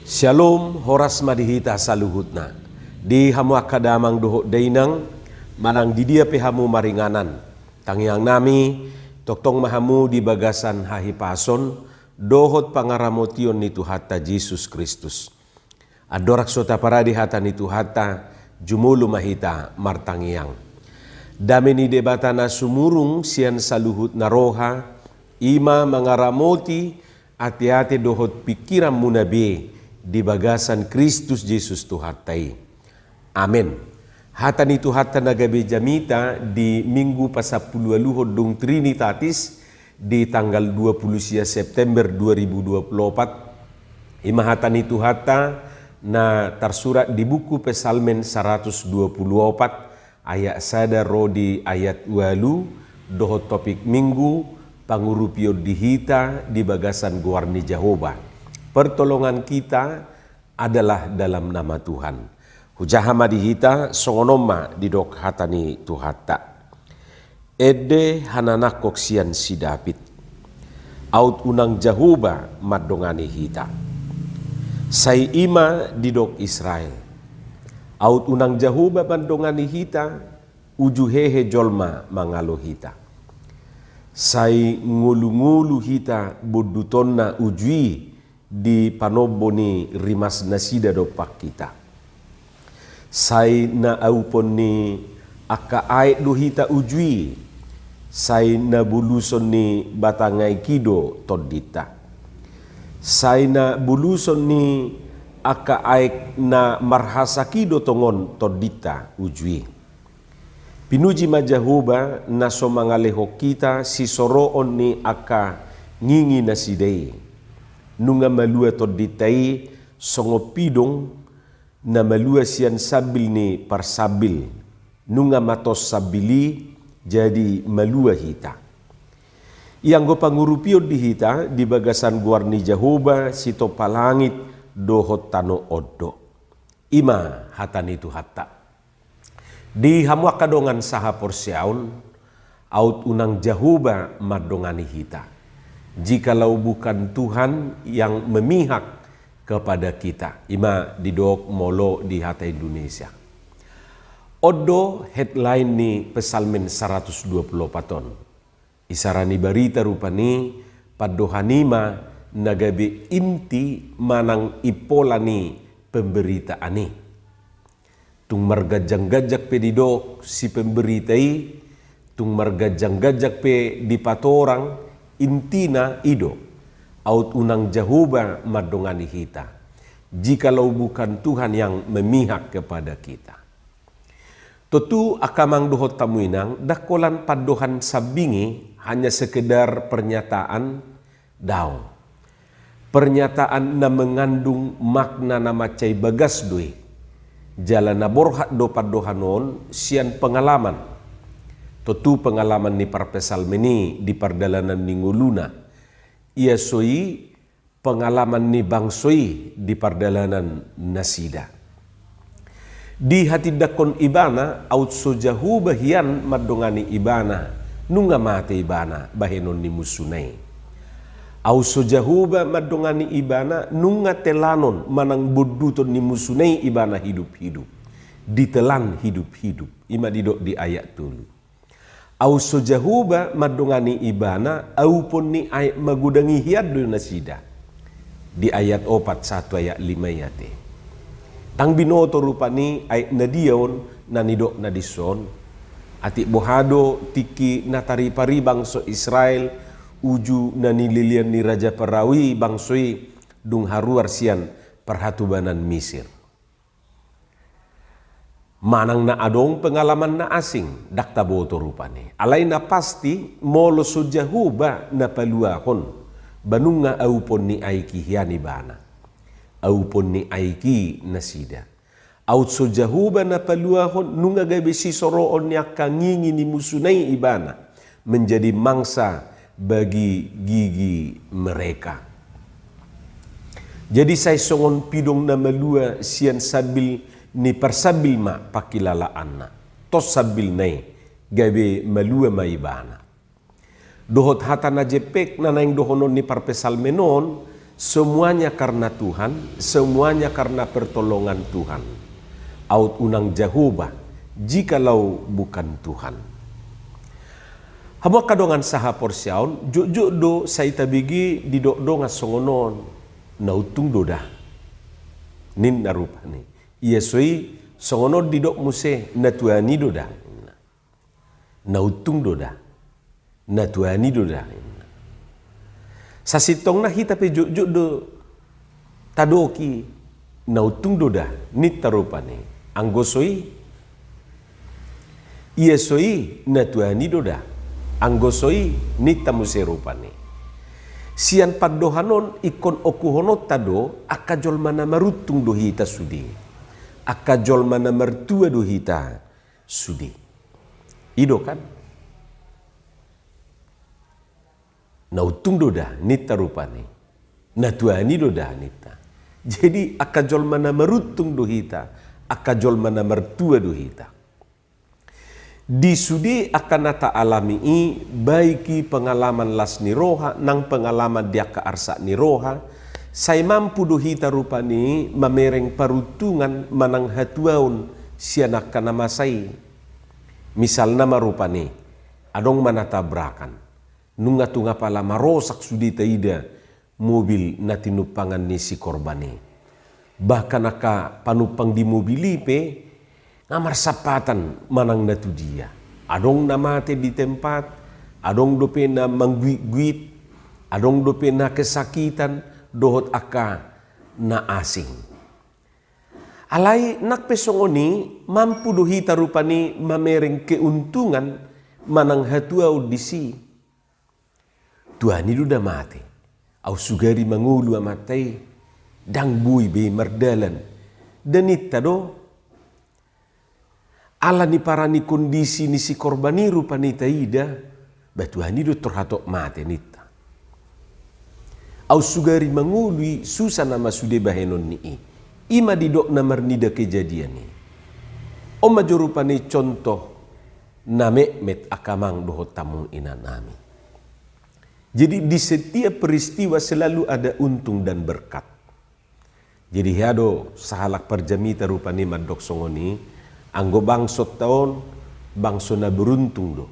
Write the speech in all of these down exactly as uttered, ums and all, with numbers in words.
Syalom, horas ma di hita saluhutna. Di hamu angka damang dohot dainang, manang di dia pe hamu maringanan. Tangiang nami, tongtong ma hamu di bagasan hahipason, dohot pangaramotion ni Tuhanta Jesus Kristus. Andorang so taparade hata ni Tuhanta, jumolo ma hita martangiang. Dame ni Debata na sumurung sian saluhut na roha, i ma mangaramoti ateate dohot pingkiranmuna be di bagasan Kristus Jesus Tuhanta i. Amen. Hata ni Tuhanta na gabe jamita di Minggu pasampuluualuhon dung Trinitatis di tanggal dua puluh sia September dua ribu dua puluh opat, i ma hata ni Tuhanta na tarsurat di buku Psalmen saratus dua puluh opat, ayat sada ro di ayat ualu, dohot topik Minggu, pangurupion di hita di bagasan goar ni Jahowa. Pertolongan kita adalah dalam nama Tuhan. Hujaha ma di hita, songon on ma didok hata ni Tuhanta. Ende hananangkok sian si David. Aut unang Jahowa mandongani hita. Sai i ma didok Israel. Aut unang Jahowa mandongani hita, uju hehe jolma mangalo hita. Sai ngolungolu hita bondutonna uju i di panombo ni rimasnasida dompak hita. Sai na aupon ni angka aek do hita uju i, sai na boluson ni batang aek i do tondinta. Sai na boluson ni angka aek na marhasak i do tongon tondinta uju i. Pinuji ma Jahowa na so mangalehon hita sisoroon ni angka nginginasida i. Nunga malua tondinta i songon pidong na malua sian sambil ni parsambil. Nunga matos sambil i, jadi malua hita. Ianggo pangurupion di hita di bagasan goar ni Jahowa sitompa langit dohot tano on do. I ma hata ni Tuhanta. Di hamu angka dongan sahaporseaon, aut unang Jahowa mandongani hita, jikalau bukan Tuhan yang memihak kepada kita. I ma didok molo di hata Indonesia. On do headline ni Psalmen saratus dua puluh opat on. Isara ni barita rupani, pandohan i ma na gabe inti manang impola ni pemberitaan i. Tung marganjang-ganjang pe didok si pemberita i, tung marganjang-ganjang pe dipatorang, intina i do. Aut unang Jahowa mandongani hita, jikalau bukan Tuhan yang memihak kepada kita. Tontu angka amang dohot hamu inang, ndang holan pandohan sambing i, hanya sekedar pernyataan, daong. Pernyataan na mengandung makna na mansai bagas do i. Jala na borhat do pandohan on sian pengalaman. Tontu pengalaman ni parpsalmen i di pardalanan ni ngoluna. Ia so i pengalaman ni bangso i di pardalanan nasida. Dihatindangkon ibana, aut so Jahowa hian mandongani ibana, nunga mate ibana bahenon ni musuna i. Aut so Jahowa mandongani ibana, nunga telanon manang bonduton ni musuna i ibana hidup-hidup. Ditelan hidup-hidup. I ma didok di ayat tolu. Aut so Jahowa mandongani ibana, aupon ni aek magodang i hian do nasida. Di ayat opat sahat tu ayat lima i ate. Ndang binoto rupani aek na dia on na nidokna dison. Atik boha do tingki na taripari bangso Israel, uju na nilelean ni raja Parao i bangso i dung haruar sian parhatobanan Misir. Manang na adong pengalaman na asing, ndang taboto rupani. Alai na pasti, molo so Jahowa na paluahon, ba nunga aupon ni aek i hian ibana. Aupon ni aek i nasida. Aut so Jahowa na paluahon, nunga gabe sisoroon ni angka ngingi ni musuna i ibana. Menjadi mangsa bagi gigi mereka. Jadi sai songon pidong na malua sian sambil ni parsambil ma pangkilalaanna. Tos sambilna i, gabe malua ma ibana. Dohot hata na jempek na naeng dohonon ni parpsalmen on, Semuanya karena Tuhan, semuanya karena pertolongan Tuhan. Aut unang Jahowa, jikalau bukan Tuhan. Hamu angka dongan sahaporseaon, jotjot do sai tabege didok dongan songon on, na untung do da, ninna rupani. Ia so i songon on didok muse, na tuani do da, ninna. Na untung do da, na tuani do da, ninna. Sasintongna hita pe jotjot do tadok i, na untung do da, ninta rupani. Anggo so i, ia so i, na tuani do da, anggo so i, ninta muse rupani. Sian pandohan on ingkon okuhononta do angka jolma na maruntung do hita sude, angka jolma na martua do hita sude. I do kan? Na untung do da, ninta rupani. Na tuani do da, ninta. Jadi angka jolma na maruntung do hita, angka jolma na martua do hita. Di sude angka na taalami i, baik i pengalaman las ni roha nang pengalaman di angka arsak ni roha, sai mampu do hita rupani mamereng paruntungan manang hatuaon sian angka na masa i. Misalna ma rupani, adong ma na tabrakan. Nunga tung apala marosak sude taida mobil na tinumpangan ni si korban i. Bahkan angka panumpang di mobil i pe nga marsampatan manang na tudia. Adong na mate di tempat, adong dope na mangguitguit, adong dope na kesakitan, dohot angka na asing. Alai nang pe songon i, mampu do hita rupani mamereng keuntungan manang hatuaon disi. Tuani do da mate. Au sugari mangolu amanta i, ndang boi be mardalan. Da ninta do. Ala ni parani kondisi ni si korban i rupani taida, ba tuani do tor hatop mate ninta. Au sugari mangolu i, susa nama sude bahenon ni i. I ma didok na marnida kejadian i. On ma jo rupani contoh na metmet angka amang dohot hamu inanami. Jadi di setiap peristiwa selalu ada untung dan berkat. Jadi hea do sahalak parjamita rupani mandok songon i, anggo bangsonta on bangso na beruntung do.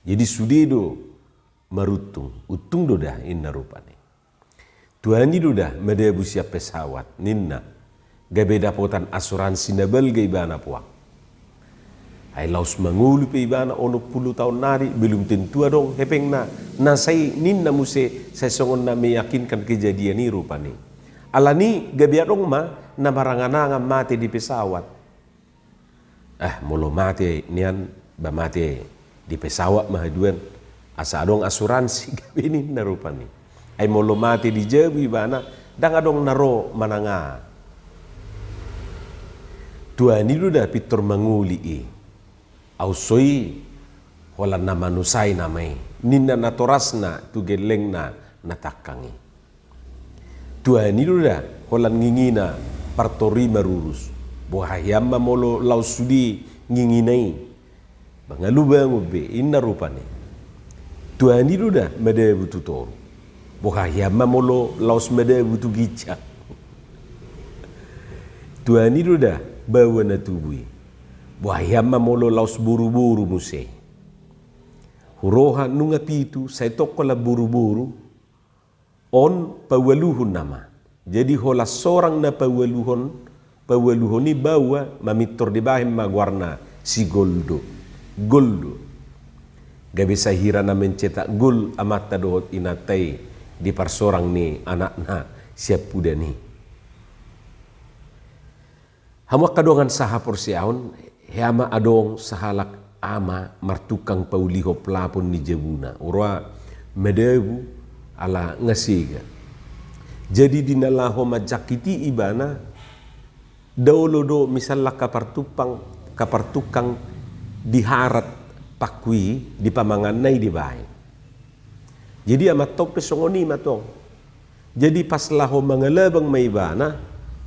Jadi sude do maruntung, untung do da, ninna rupani. Tuani do da madabu sian pesawat, ninna. Gabe dapotan asuransi na balga ibana poak. Ai laos mangolu pe ibana onom pulu taon nari, belum tentu adong hepengna. Na sai ninna muse, sai songon na meyakinkan kejadian i rupani. Alani gabe adong ma na maranganangan mate di pesawat. Ah, molo mate nian, ba mate di pesawat ma haduan, asa adong asuransi, gabe ninna rupani. Ai molo mate di jabu ibana, ndang adong na ro manang aha. Tuani do da pintor mangoli i. Au so i, holan na manusai nama i, ninna natorasna tu gellengna na tangkang i. Tuani do da holan ngingina partoru i marurus. Boha hian ma molo laos sude ngingina i. Ba nga lubangun be, ninna rupani. Tuani do da madabu tu toru. Boha hian ma molo laos madabu tu ginjang. Tuani do da baoa na tubu i. Boha hian ma molo laos boruboru muse. Huroha nunga pitu, sai tong holan boruboru. On paualuhon nama. Jadi holan sorang na paualuhon, paualuhon i baoa, mamintor dibahen ma goarna si Gol do. Gol do. Gabe sahira na mencetak gol amanta dohot inanta i di parsorang ni anakna siampudan i. Hamu angka dongan sahaporseaon, hea ma adong sahalak ama martukang paulihon plafon ni jabuna. Huroha madabu ala nga sega. Jadi di na laho manjangkiti ibana, da olo do misalna angka partukang, angka partukang di harat pangku i, di pamanganna i dibahen. Jadi amanta on pe songon i ma tong. Jadi pas laho mangalabang ma ibana,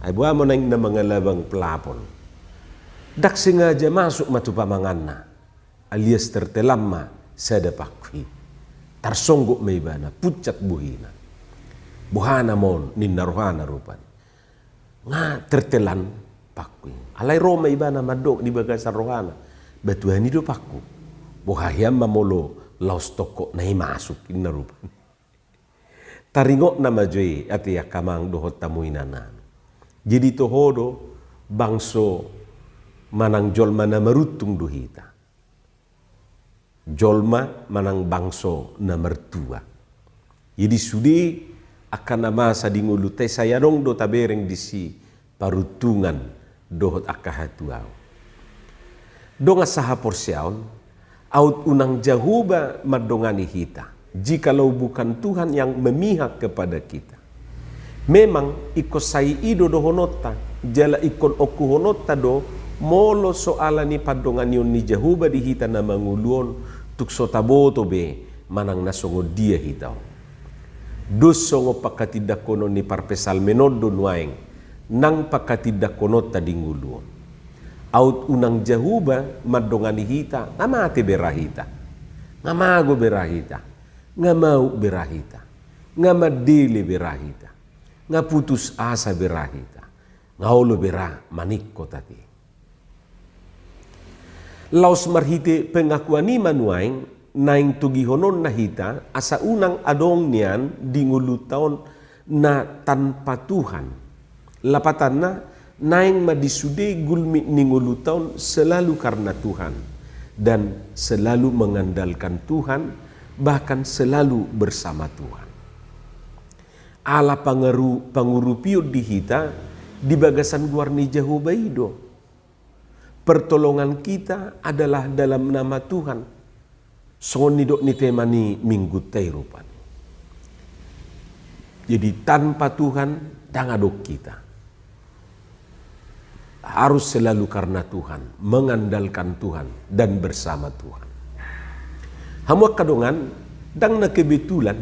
ai boha ma naeng na mangalabang plafon. Ndang sengaja masuk ma tu pamanganna, alias tertelan ma sada pangku i. Tarsonggot ma ibana, puncak bohina. Boha nama on, ninna rohana rupani. Nga tertelan pangku i. Alai ro ma ibana mandok di bagasan rohana. Ba Tuhan i do pangku. Boha hian ma molo laos tongkotna i masuk, ninna rupani. Taringotna ma jo i ate angka amang dohot hamu inanami. Jadi toho do bangso manang jolma na maruntung do hita. Jolma manang bangso na martua. Jadi sude angka na masa di ngolunta i sai adong do tabereng disi paruntungan dohot angka hatuaon. Dongan sahaporseaon, aut unang Jahowa mandongani hita, jikalau bukan Tuhan yang memihak kepada kita. Memang ingkon sai i do dohononta, jala ingkon ongkuhononta do, molo so ala ni pandonganion ni Jahowa di hita na mangolu on, tung so taboto be manang na songon dia hita on. Dos songon pangkatindangkonon ni parpsalmen on do nuaeng nang pangkatindangkononta di ngolu on. Aut unang Jahowa mandongani hita, nga mate be ra hita, nga mago be ra hita, nga maup be ra hita, nga mandele be ra hita, nga putus asa be ra hita, nga olo be ra maningkot ate. Laos marhite pengakuan i ma nuaeng naeng togihononna hita asa unang adong nian di ngolunta on na tanpa Tuhan. Lapatanna, naeng ma di sude gulmit ni ngolunta on selalu karena Tuhan dan selalu mengandalkan Tuhan, bahkan selalu bersama Tuhan. Ala pangaru-, pangurupion di hita di bagasan goar ni Jahowa i do. Pertolongan kita adalah dalam nama Tuhan. Songon nidok ni tema ni minggunta i rupani. Jadi tanpa Tuhan, ndang adong kita. Harus selalu karena Tuhan, mengandalkan Tuhan, dan bersama Tuhan. Hamu angka dongan, ndang na kebetulan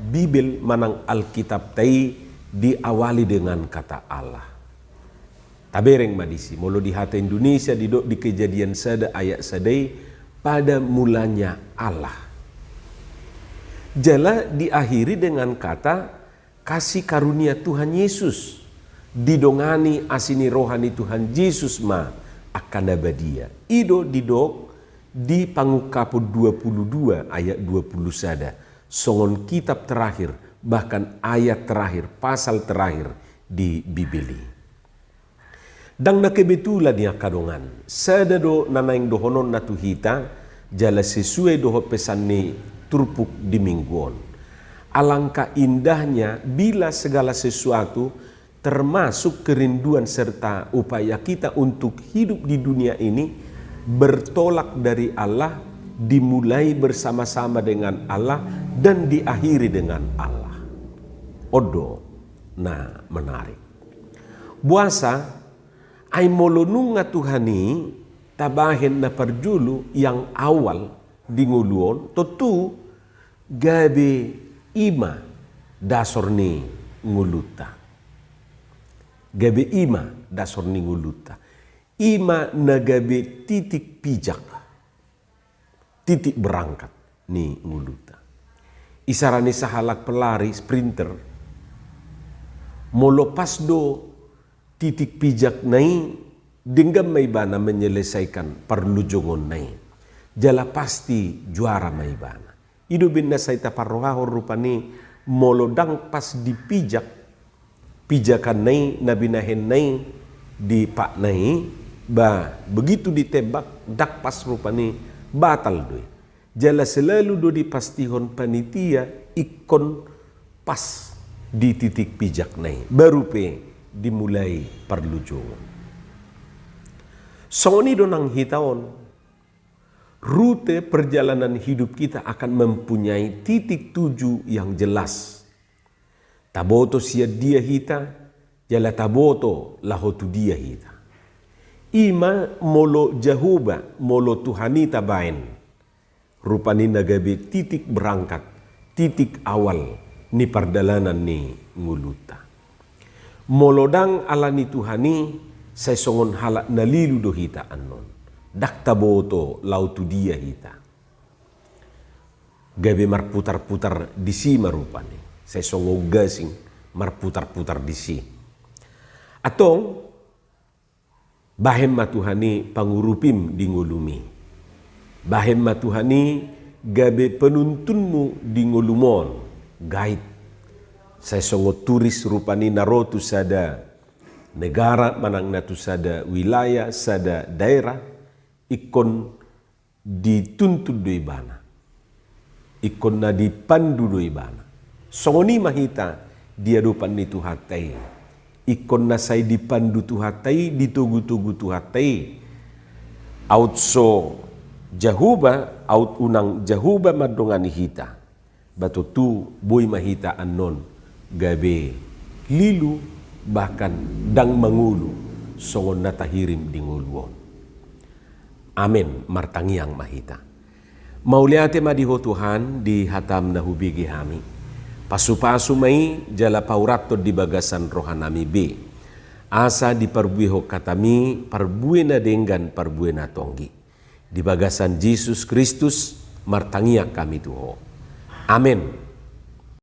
Bibel manang Alkitabta i diawali dengan kata Allah. Tabereng ma disi, molo di hata Indonesia didok di Kejadian sada ayat sada i, pada mulanya Allah. Jala diakhiri dengan kata kasih karunia Tuhan Yesus. Didongani asi ni roha ni Tuhan Jesus ma angka na badia. I do didok di Pangungkapon dua puluh dua ayat dua puluh sada. Songon kitab terakhir, bahkan ayat terakhir, pasal terakhir di Bibel i. Ndang na kebetulan i angka dongan, sada do na naeng dohononna tu hita, jala sesuai dohot pesan ni turpuk di minggu on. Alangkah indahnya bila segala sesuatu, termasuk kerinduan serta upaya kita untuk hidup di dunia ini, bertolak dari Allah, dimulai bersama-sama dengan Allah, dan diakhiri dengan Allah. On do na menarik. Boasa, ai molo nunga Tuhan i tabahen na parjolo, yang awal di ngolu on, tontu gabe i ma dasor ni ngolunta. Gabe i ma dasor ni ngolunta. I ma na gabe titik pijak, titik berangkat ni ngolunta. Isarana sahalak pelari sprinter, molo pas do titik pijakna i, denggan ma ibana menyelesaikan parlujungonna i. Jala pasti juara ma ibana. I do umbahen na sai taparrohahon rupani, molo ndang pas di pijak, pijakanna i, na binahenna i di patna i, ba, begitu ditembak, ndang pas rupani, batal do i. Jala selalu do dipastihon panitia ingkon pas di titik pijakna i, baru pe dimulai parlujungon. Songon i do nang hita on. Rute perjalanan hidup kita akan mempunyai titik tuju yang jelas. Taboto sian dia hita, jala taboto laho tu dia hita. I ma molo Jahowa, molo Tuhan i tabaen, rupani na gabe titik berangkat, titik awal ni pardalanan ni ngolunta. Molo ndang ala ni Tuhan i, sai songon halak na lilu do hita annon. Ndang taboto laho tu dia hita. Gabe marputar-putar disi ma rupani. Sai songon gasing marputar-putar disi. Antong, bahen ma Tuhan i pangurupim di ngolumi. Bahen ma Tuhan i gabe penuntunmu di ngolum on, guide. Sai songon turis rupani na ro tu sada negara manang na tu sada wilayah, sada daerah, ingkon dituntun do ibana. Ingkon na dipandu do ibana. Songon i ma hita di adopan ni Tuhanta i. Ingkon na sai dipandu Tuhanta i, ditogu-togu Tuhanta i. Aut so Jahowa, aut unang Jahowa mandongani hita. Ba tontu boi ma hita annon gabe lilu, bahkan ndang mangolu songon na tahirim di ngolu on. Amen. Martangiang ma hita. Mauliate ma di Ho Tuhan, di hataM na hubege hami. Pasu-pasu ma i jala paurathon di bagasan rohanami be. Asa diparbuehon hataMi parbue na denggan, parbue na tonggi. Di bagasan Jesus Kristus martangiang hami tu Ho. Amen.